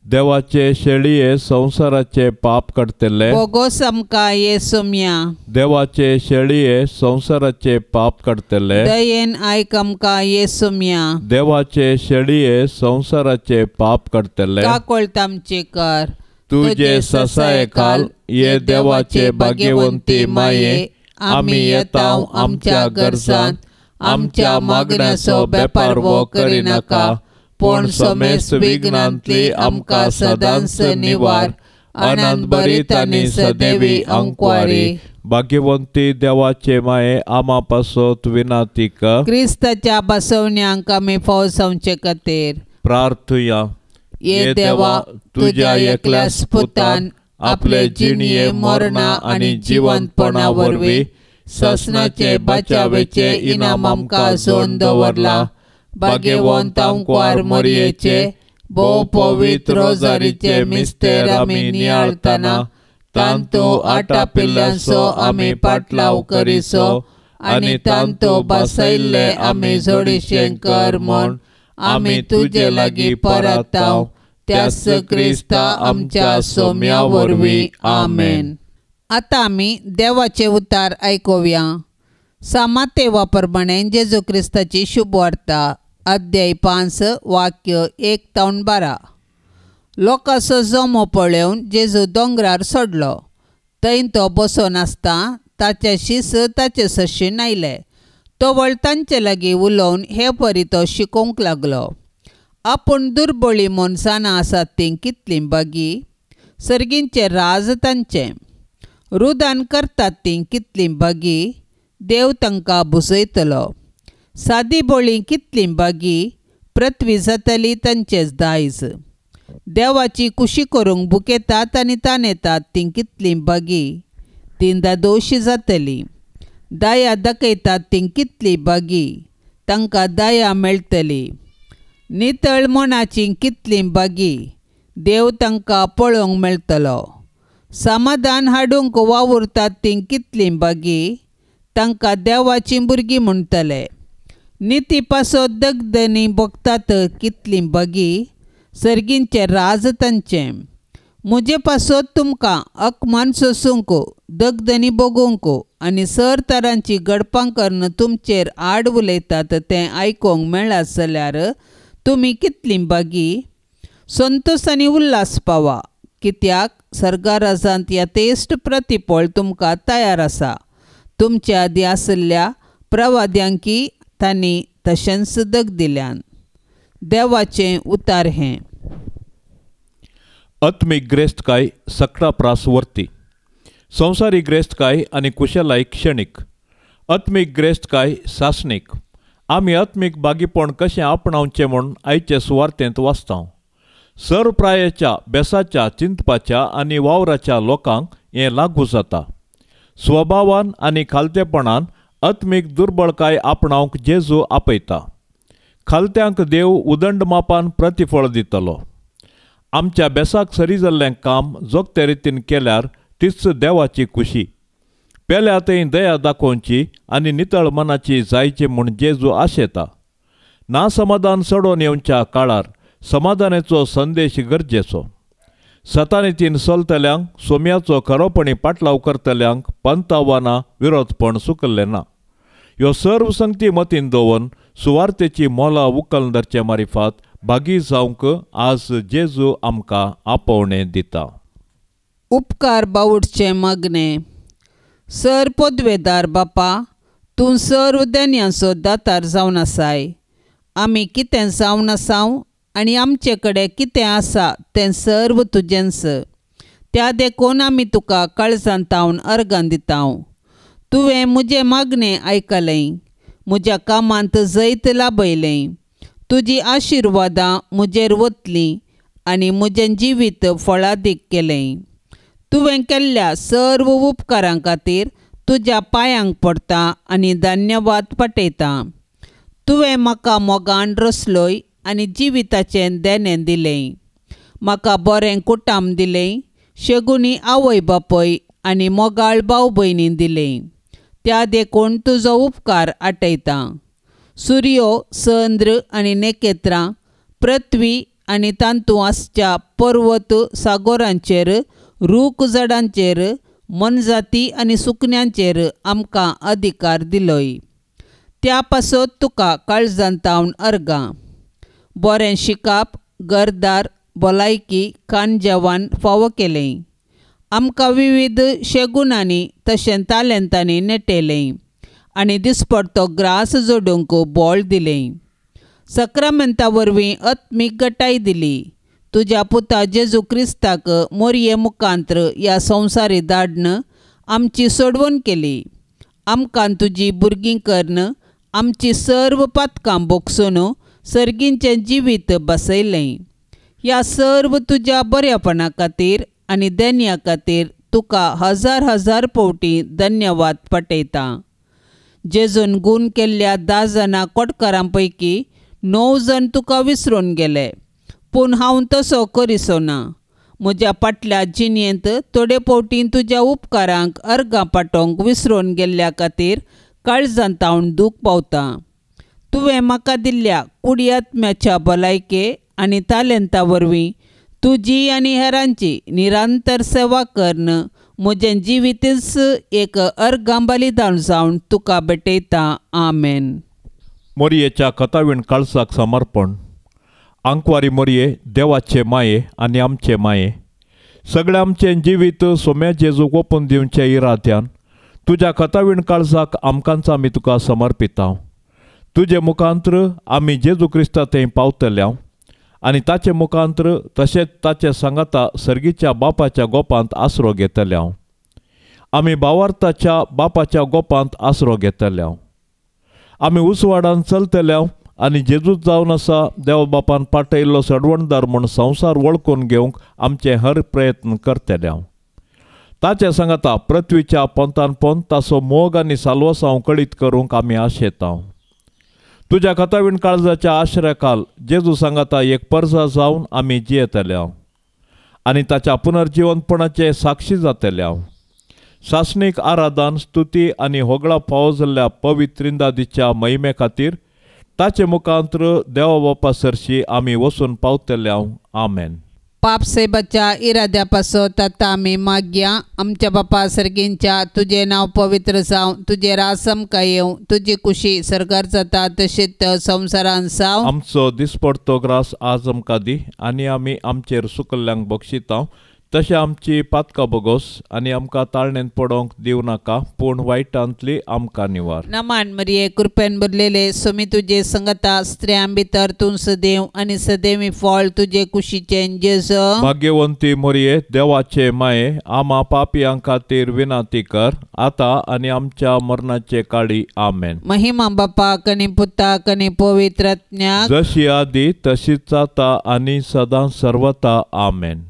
देवाचे शेळये संवसाराचे पाप काडटले बोगोस आमकां येसुम्या देवाचे शेळये संवसाराचे पाप काडटले दयेन आयक आमकां येसुम्या देवाचे शेळये संवसाराचे पाप काडटले काकोळत आमचे कर तुजे ससायखाल ये देवाचे भाग्यवंती माये आमी येता आमच्या गरजांत आमच्या मागण्याचो बेपारवो करिनाका पूण समेस्त विघ्नांतली आमकां सदांच निवार आनंद भरीत आनी सदैवी अंकवारी भाग्यवंती देवाचे माये आमा पासत विनातीक क्रिस्ताच्या बसवण्यांक आमी फाव जावचे खातीर प्रार्थुया. ये देवा तुज्या एकल्याच पुतान आपले जिणये मरणा आनी जिवंतपणा वरवीं ससनाचे बचावेचे इनाम आमकां जोन दवरला. भाग्यवंत आमकां मोरयेचे भोव पवित्र रोजारीचे मिस्तेर आमी नियाळतना तांतू आटापिल्ल्यांचो आमी पाटलाव करिसो आनी तांतू बसयल्ले आमी जोडीशें कर म्हूण आमी तुजे लागीं परताव त्याच क्रिस्ता आमच्या सोम्या वरवीं. आमेन. आतां आमी देवाचे उतार आयकुया. सामातेवा प्रमाणे जेजू क्रिस्ताची शुभवार्ता अध्याय 5 वाक्य 1 ते 12. लोकांचो जमो पळोवन जेजू दोंगरार सोडलो. थंय तो बसून आसता ताचे शीस ताचे सरशीन आयले. तो वळ तांचे लागीं उलोवन हे परी तो शिकोवंक लागलो. आपूण दुर्बळी मनसानां आसात तीं कितलीं बागी, सर्गींचें राज तांचें. रुदान करतात तीं कितलीं बागी, देव तांकां भुजयतलो. सादी बोळी कितलीं बागी, पृथ्वी जातली तांचेच दायज. देवाची कुशी करूंक भुकेतात आनी तानेतात तीं कितलीं बागी, तीं दादोशी जातली. दया दाखयतात तीं कितली बागी, तांकां दया मेळटली. नितळ मनाची कितली बागी, देव तांकां पळोवंक मेळटलो. समाधान हाडूंक वावुरतात तीं कितली बागी, तांकां देवाचीं भुरगीं म्हणटले. निती पासत दगदनी भोगतात कितली बागी, सर्गींचें राज तांचें. म्हजे पासत तुमकां अकमान सोसूंक, दगदनी भोगूंक आनी सर तरांची गडपां करून तुमचेर आड उलयतात तें आयकूंक मेळत जाल्यार तुमी कितलीं बागी. संतोश आनी उल्हास पावा, कित्याक सर्गाराजांत यथेश्ट प्रतिफळ तुमकां तयार आसा. तुमचे आदीं आशिल्ल्या प्रवाद्यांकी तांणी तशेंच दग दिल्यान. देवाचें उतार हें. आत्मीक ग्रेस्तकाय सकटा प्रास वर्ती, संवसारीक ग्रेस्तकाय आनी कुशलाय क्षणीक, आत्मीक ग्रेस्तकाय सासणीक. आमी आत्मीक बागीपण कशें आपणावचें म्हूण आयचे सुवार्तेंत वाचता. सर्व प्रायेच्या बेसाच्या चिंतपाच्या आनी वावराच्या लोकांक हें लागू जाता. स्वभावान आनी खालतेपणान आत्मीक दुर्बळकाय आपणावंक जेजू आपयता. खालत्यांक देव उदंड मापान प्रतिफळ दितलो. आमच्या बेसाक सरी जाल्लें काम जोगते रितीन केल्यार तीच देवाची खुशी. पेल्या थंय दया दाखोवची आनी नितळ मनाची जायची म्हूण जेजू आशेता. ना समाधान चडोवन येवच्या काळार समाधानाचो संदेश गरजेचो. सतानितीन चलतल्यांक सोम्याचो खरोपणी पाटलाव करतल्यांक पंतावाना विरोधपण सुकल्लें ना. ह्यो सर्व संगती मतीन दवरून सुवार्तेची मोलां उखल धरचे मारिफात भागी जावंक आज जेजू आमकां आपोवणें दिता. उपकार बावुटचें मागणें. सर पदवेदार बापा, तूं सर्व देण्यांचो दातार जावन आसाय. आमी कितें जावन आसाव आनी आमचे कडेन कितें आसा तें सर्व तुजेंच. त्या देखून आमी तुका काळजांत तावन अर्गां दिता. तुवें म्हजें मागणें आयकलें, म्हज्या कामांत जैत लाभयलें. तुजी आशिर्वादां म्हजेर वतलीं आनी म्हजें जिवीत फळादीक केलें. तुवें केल्ल्या सर्व उपकारां खातीर तुज्या पांयांक पडटा आनी धन्यवाद पाठयता. तुवें म्हाका मोगान रसलोय आनी जिविताचें देणें दिलें. म्हाका बरें कुटाम दिलें, शेगुणी आवय बापूय आनी मोगाळ भाव भयणी दिलें. त्या देखून तुजो उपकार आटयता. सुर्यो, चंद्र आनी नखेत्रां, पृथ्वी आनी तातूंत आसच्या पर्वत सागोरांचेर, रूख झाडांचेर, मोनजाती आनी सुकण्यांचेर आमकां अधिकार दिलोय. त्या पासत तुका काळजांत तावन अर्गां. बरें शिकप, घरदार, भलायकी, खाण जेवण फावो केलें. आमकां विविध शेगुणांनी तशें तालेंतांनी नेटेलें आनी दिसपडतो ग्रास जोडूंक बळ दिलें. सक्रामेंता वरवीं आत्मीक गटाय दिली. तुज्या पुता जेजू क्रिस्ताक मोरये मुखांत्र ह्या संवसारी धाडन आमची सोडवण केली. आमकां तुजी भुरगीं करून आमची सर्व पातकां भोगसून सर्गींचें जिवीत बसयलें. ह्या सर्व तुज्या बऱ्यापणा खातीर आनी देण्या खातीर तुका हजार हजार पवटी धन्यवाद पाठयता. जेजून गूण केल्ल्या 10 जाणां कोटकारां पैकी 9 जाण तुका विसरून गेले, पूण हांव तसो करिसो ना. म्हज्या फाटल्या जिणेंत थोडे फावटी तुज्या उपकारांक अर्गां पाठोवंक विसरून गेल्ल्या खातीर काळजांत हांव दूख पावता. तुवें म्हाका दिल्ल्या कुडी आत्म्याच्या भलायके आनी तालेंता वरवीं तुजी आनी हेरांची निरंतर सेवा करून म्हजें जिवीतच एक अर्गां बलिदान जावन तुका भेटयता. आमेन. मोरयेच्या कथावीण काळसाक समर्पण. आंकवारी मोरये, देवाचे माये आनी आमचे माये, सगळें आमचें जिवीत सोम्या जेजूक ओपून दिवचे इराद्यान तुज्या कथावीण काळजाक आमकांच आमी तुका समर्पिता. तुजे मुखांत्र आमी जेजू क्रिस्ता थंय पावतले आनी ताचे मुखांत्र तशेंच ताचे सांगाता सर्गीच्या बापाच्या गोपांत आसरो घेतले. आमी भावार्थाच्या बापाच्या गोपांत आसरो घेतले. आमी उसवाडान चलतले आनी जेजूच जावन आसा देव बापान पाटयल्लो सडवणदार म्हूण संवसार वळखून घेवंक आमचे हर प्रयत्न करतले. ताचे सांगाता पृथ्वीच्या पोंतान पोंत ताचो मोग आनी साल्वासांव कळीत करूंक आमी आशेता. तुज्या कथावीण काळजाच्या आश्रयाखाल जेजू सांगाता एक परजा जावन आमी जियेतले आनी ताच्या पुनर्जिवंतपणाचे साक्षी जातले. सासणीक आराधन, स्तुती आनी होगळा फावो जाल्ल्या पवित्र इंदादीच्या महिमे खातीर ताचे मुखांत्र देवा बापा सरशी आमी वचून पावतले. आमेन. पाप सेबाच्या इराद्या पासत आतां आमी मागया. आमच्या बापा सर्गींच्या तुजें नांव पवित्र जावं, तुजें राज आमकां येवं, तुजी कुशी सर्गार जाता तशीच संवसारान जावं. आमचो दिसपडतो ग्रास आज आमकां दी आनी आमी आमचेर सुकल्ल्यांक बक्षिता तशें आमची पातकां बोगोस आनी आमकां ताळणेंत पडोवंक दिवं नाका, पूण वायटांतली आमकां निवार. नमान मरिये, कृपेन भरलेले, स्वामी तुजे संगता, स्त्रियां भितर तूं सदैव आनी सदैवी फळ तुजे कुशीचें जेजू. भाग्यवंती मरिये, देवाचे माये, आमा पापयां खातीर विनंती कर आतां आनी आमच्या मरणाचे काळी. आमेन. महिमा बापाक आनी पुताक आनी पवित्र आत्म्याक, जशी आदी तशीच आतां आनी सदां सर्वता. आमेन.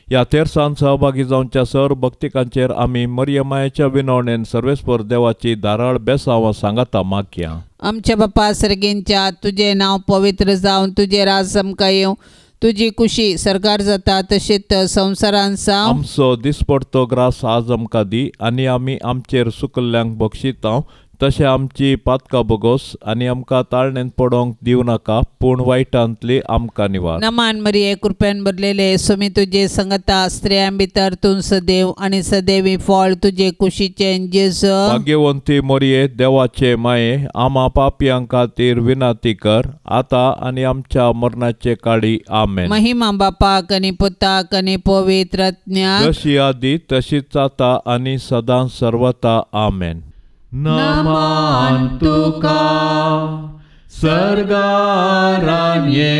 ह्या तेरसान सहभागी जावच्या सर भक्तिकांचेर आमी मरियमायेच्या विनवणेन सर्वेस्पर देवाची धाराळ बेसांवां सांगाता मागया. आमच्या बापा सर्गींच्या तुजें नांव पवित्र जावं, तुजें राज आमकां येवं, तुजी कुशी सर्गार जाता तशीच संवसारान जावं. आमचो दिसपडतो ग्रास आज आमकां दी आनी आमी आमचेर सुकल्ल्यांक बक्षिता तशें आमची पातकां बोगोस आनी आमकां ताळणेंत पडोवंक दिवं नाका, पूण वायटांतली आमकां निवार. नमान मरिये, कृपेन भरलेले, स्वामी तुजे संगता, स्त्रियां भितर तूं सदैव आनी सदैवी फळ तुजे कुशीचें जेजू. भाग्यवंती मरिये, देवाचे माये, आमा पापयां खातीर विनंती कर आतां आनी आमच्या मरणाचे काळी. आमेन. महिमा बापाक आनी पुताक आनी पवित्र आत्म्याक, जशी आदी तशीच आतां आनी सदां सर्वता. आमेन. नमान तुका सर्गारान्ये,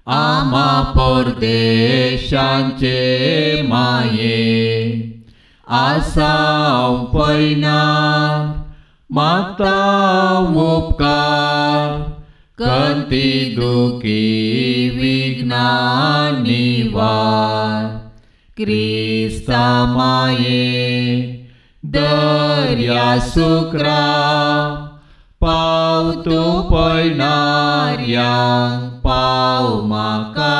आमा परदेशांचे माये, आसाव पयनार मागता उपकार, कंती दुखी विघ्ना निवार, क्रिस्ता माये दर्या सुक्रा, पाव तूं पयणार्यांक पाव म्हाका,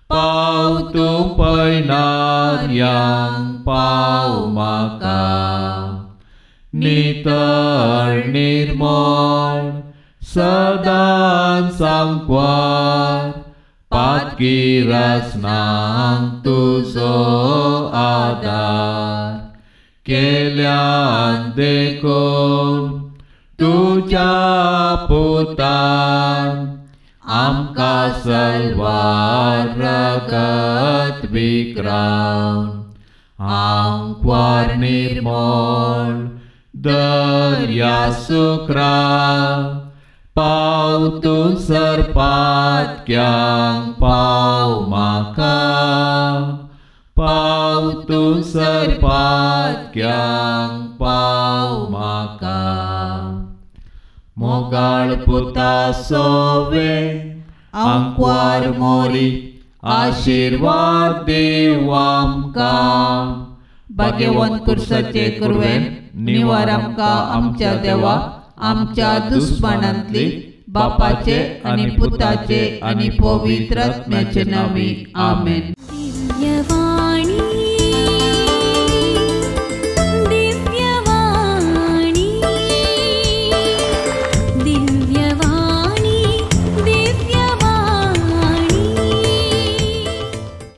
पाव तूं पयणार्यांक पाव म्हाका. नितळ निर्मळ सदां सांकवार, पातकी रसनांक तुजो आदार, केल्यान देखून तुज्या पुतान आमकां सलवार रगत विक्रावन, आंकवार निर्मळ दर्या सुक्रा, पाव तूं सरपातक्यांक पाव म्हाका, पाव तूं सरपातक्यांक पाव म्हाका. मोगाळ पुता सोवे आंकवार मोरी, आशिर्वाद दीव आमकां. भाग्यवंत कुर्साचे कुरवेन निवार आमकां आमच्या देवा, आमच्या दुस्मानांतली, बापाचे आनी पुताचे आनी पवित्र आत्म्याचे नांवी. आमेन.